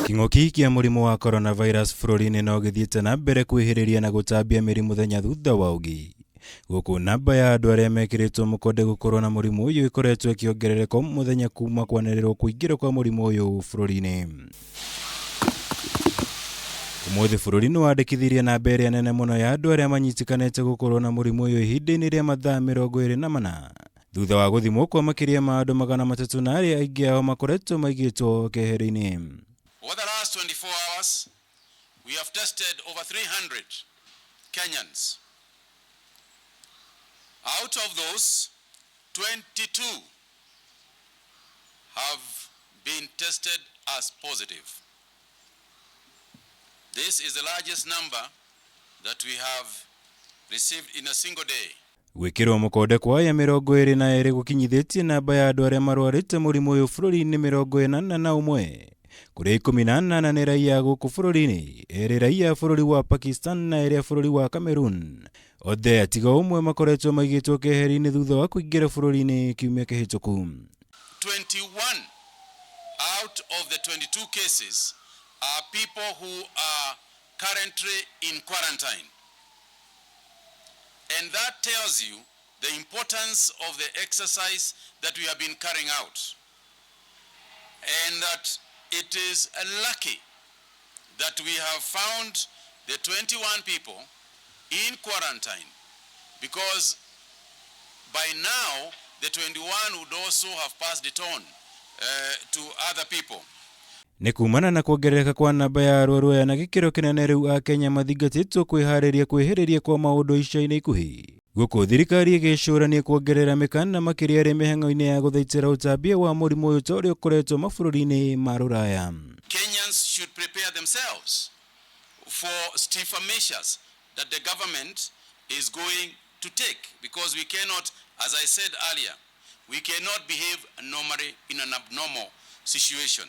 Kĩng'ũki kĩa mũrimũ wa coronavirus bũrũri-inĩ no gĩthiĩte na mbere kwĩhĩrĩria na gũtambia mĩri mũthenya thutha wa ũngĩ. Gũkũ namba ya andũ arĩa mekĩrĩtwo mũkonde gũkorwo na mũrimũ ũyũ ĩkoretwo ĩkĩongerereka o mũthenya kuma kwanĩrĩrwo kũingĩra kwa mũrimũ ũyũ bũrũri-inĩ. Ũmũthĩ bũrũri nĩ wandĩkithirie namba ĩrĩa nene mũno ya andũ arĩa manyitĩkanĩte gũkorwo na mũrimũ ũyũ ihinda-inĩ rĩa mathaa 24 thutha wa gũthimwo kwa makĩria ma andũ 300 na arĩa aingĩ ao makoretwo maigĩtwo keheri-inĩ. Over the last 24 hours, we have tested over 300 Kenyans. Out of those, 22 have been tested as positive. This is the largest number that we have received in a single day. Gwĩkĩrwo mũkonde kwa aya 22 gũkinyithĩtie namba ya andũ arĩa marwarĩte mũrimũ ũyũ bũrũri-inĩ 81, kũrĩa 18 nĩ raiya a gũkũ bũrũri-inĩ, 2 raiya a bũrũri wa Pakistan na 2 a bũrũri wa Cameroon. Othe atiga ũmwe makoretwo maigĩtwo keheri-inĩ thutha wa kũingĩra bũrũri-inĩ kiumia kĩhĩtũku. 21 out of the 22 cases are people who are currently in quarantine. And that tells you the importance of the exercise that we have been carrying out. And that it is lucky that we have found the 21 people in quarantine, because by now the 21 would also have passed it on to other people. Nĩ kumana na kuongerereka kwa namba ya arwaru aya na gĩkĩro kĩnene rĩu Akenya mathingatĩtwo kwĩharĩria kwĩhĩrĩria kwa maũndũ ica-inĩ ikuhĩ. Gũkũ thirikari ĩgĩcũrania kuongerera mĩkana makĩria arĩ mĩhang'o-inĩ ya gũthaitĩra ũtambia wa mũrimũ ũyũ ta ũrĩa ũkoretwo mabũrũri-inĩ ma Rũraya. Kenyans should prepare themselves for stiffer measures that the government is going to take, because we cannot, as I said earlier, we cannot behave normally in an abnormal situation.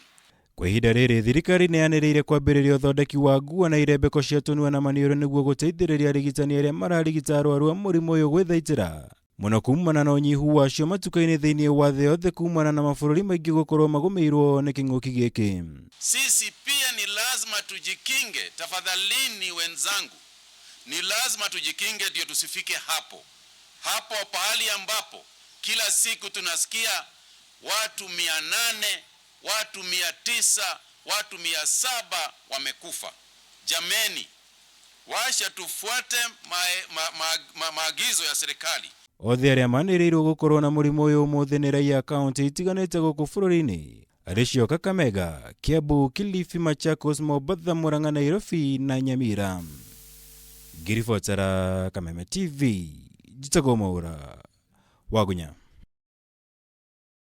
Kwa ihinda rĩrĩ thirikari nĩ yanĩrĩire kwambĩrĩria ũthondeki wa nguo na irembeko cia tũnua na maniũrũ nĩguo gũteithĩrĩria arigitani arĩa mararigita arwaru a mũrimũ ũyũ gwĩthaitĩra mũno kumana na ũnyihu wacio matuka-inĩ thĩinĩ wa thĩ yothe kumana na mabũrũri maingĩ gũkorwo magũmĩirwo nĩ kĩng'ũki gĩkĩ. Sisi pia ni lazima tujikinge, tafadhalini wenzangu, ni lazima tujikinge ndio tusifike hapo hapo pahali ambapo kila siku tunasikia watu 800, watu 900, watu 700 wamekufa. Jameni, washa tufuate maagizo ya serikali. Othe arĩa manĩrĩirwo gũkorwo na mũrimũ ũyũ ũmũthĩ nĩ raia a kaunti itiganĩte gũkũ bũrũri-inĩ, arĩ cio Kakamega, Kiambu, Kilifi, Machakos, Mombatha, Murang'a, Nairobi na Nyamira. Ngiribotera Kameme TV, njĩtagwo Mwaũra Wagunya.